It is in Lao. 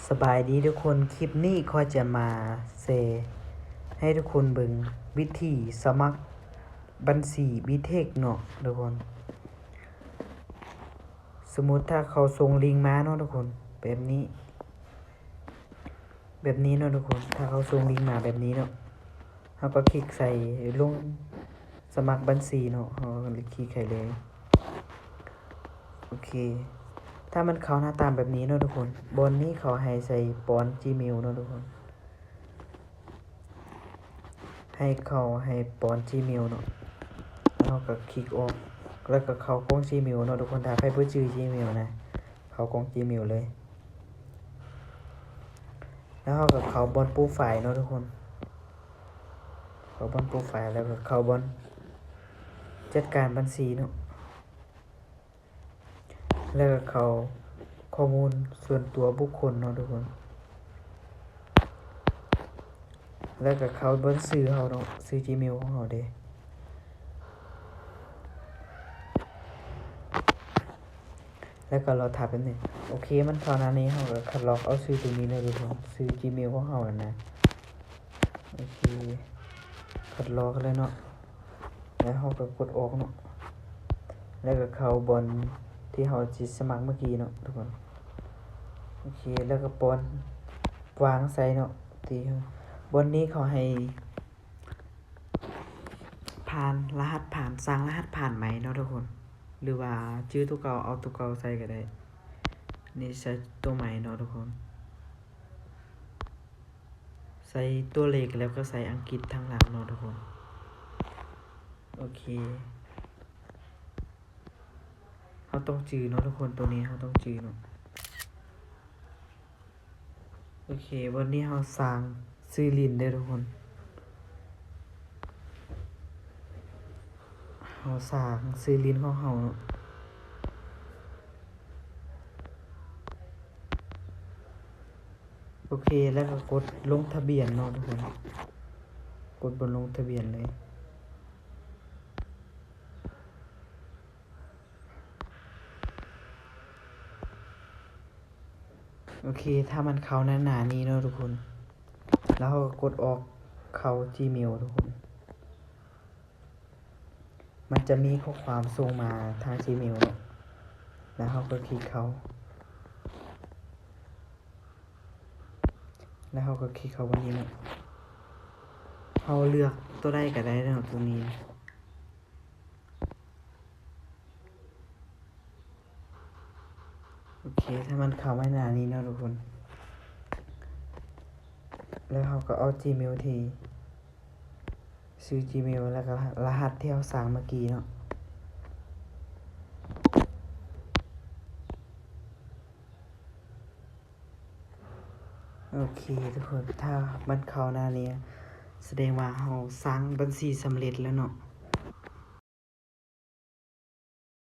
ສະບາຍດີທຸກຄົນ, ຄລິບນີ້ຂ້ອຍຈະມາແຊໃຫ້ທຸກຄົນເບິ່ງວິທີສະໝັກບັນຊີບີເທັກເນາະທຸກຄົນ. ສົມມຸດຖ້າເຂົາສົ່ງລິງມາເນາະທຸກຄົນ ແບບນີ້ ແບບນີ້ເນາະທຸກຄົນ. ຖ້າເຂົາສົ່ງລິງມາແບບນີ້ເນາະ ເຮົາກໍຄລິກໃສ່ລົງສະໝັກບັນຊີເນາະ, ເຮົາຄລິກໃຫ້ເລີຍ. ໂອເຄ ຖ້າມັນເຂົ້າໜ້າຕາແບບນີ້ເນາະທຸກຄົນ, ບ່ອນນີ້ເຂົາໃຫ້ໃສ່ປ້ອນ Gmail ເນາະທຸກຄົນ. ໃຫ້ເຂົາໃຫ້ປ້ອນ Gmail ເນາະ, ເຮົາກໍຄລິກອອກ ແລ້ວກໍເຂົ້າກ້ອງ Gmail ເນາະທຸກຄົນ. ຖ້າໃຜບໍ່ຈື່ Gmail ນະ ເຂົ້າກ້ອງ Gmail ເລີຍ. ແລ້ວເຮົາກໍເຂົ້າບ່ອນໂປຣໄຟເນາະທຸກຄົນ, ເຂົ້າບ່ອນໂປຣໄຟ ແລ້ວກໍເຂົ້າບ່ອນຈັດການບັນຊີເນາະ, ແລ້ວກໍເຂົ້າຂໍ້ມູນສ່ວນຕົວບຸກຄົນເນາະທຸກຄົນ. ແລ້ວກໍເຂົ້າເບິ່ງຊື່ເຮົາເນາະ, ຊື່ Gmail ຂອງເຮົາເດ້. ແລ້ວກໍລໍຖ້າແປັບໜຶ່ງ. ໂອເຄ ມັນເຂົ້າໜ້ານີ້ ເຮົາກໍຄັດລອກເອົາຊື່ຕົວນີ້ເນາະທຸກຄົນ, ຊື່ Gmail ຂອງເຮົານັ້ນນະ. ໂອເຄ ຄັດລອກເລີຍເນາະ. ແລ້ວເຮົາກໍກົດອອກເນາະ, ແລ້ວກໍເຂົ້າບ່ອນທີ່ເຮົາຊິສະໝັກເມື່ອກີ້ເນາະທຸກຄົນ. ໂອເຄ ແລ້ວກໍປ້ອນວາງໃສ່ເນາະ, ທີ່ບ່ອນນີ້ເຂົາໃຫ້ຜ່ານລະຫັດຜ່ານ, ສ້າງລະຫັດຜ່ານໃໝ່ເນາະທຸກຄົນ, ຫຼືວ່າຈື່ຕົວເກົ່າ ເອົາຕົວເກົ່າໃສ່ກໍໄດ້. ນີ້ໃສ່ຕົວໃໝ່ເນາະທຸກຄົນ. ໃສ່ຕົວເລກແລ້ວກໍໃສ່ອັງກິດທາງຫຼັງເນາະທຸກຄົນ. ໂອເຄ ເຮົາຕ້ອງຈື່ເນາະທຸກຄົນ, ຕົວນີ້ເຮົາຕ້ອງຈື່ເນາະ. ໂອເຄ ວັນນີ້ເຮົາສ້າງຊື່ຫຼິ້ນເດີທຸກຄົນ, ເຮົາສ້າງຊື່ຫຼິ້ນຂອງເຮົາເນາະ. ໂອເຄ ແລ້ວກໍກົດລົງທະບຽນເນາະທຸກຄົນ, ກົດບ່ອນລົງທະບຽນເລີຍ. ໂອເຄ ຖ້າມັນເຂົ້າໜ້ານີ້ເນາະທຸກຄົນ, ແລ້ວເຮົາກໍກົດອອກເຂົ້າ Gmail ທຸກຄົນ. ມັນຈະມີຂໍ້ຄວາມສົ່ງມາທາງ Gmail ເນາະ, ແລ້ວເຮົາກໍຄລິກເຂົ້າ, ແລ້ວເຮົາກໍຄລິກເຂົ້າບ່ອນນີ້ເນາະ. ເຮົາເລືອກຕົວໃດກໍໄດ້ເນາະ ຕົວນີ້. ໂອເຄ ຖ້າມັນເຂົ້າມາໜ້ານີ້ເນາະທຸກຄົນ, ແລ້ວເຮົາກໍເອົາ Gmail ທີ່ ຊື່ Gmail ແລ້ວກໍລະຫັດທີ່ເຮົາສ້າງເມື່ອກີ້ເນາະ. ໂອເຄທຸກຄົນ, ຖ້າມັນເຂົ້າໜ້ານີ້ ສະແດງວ່າເຮົາສ້າງບັນຊີສຳເລັດແລ້ວເນາະ.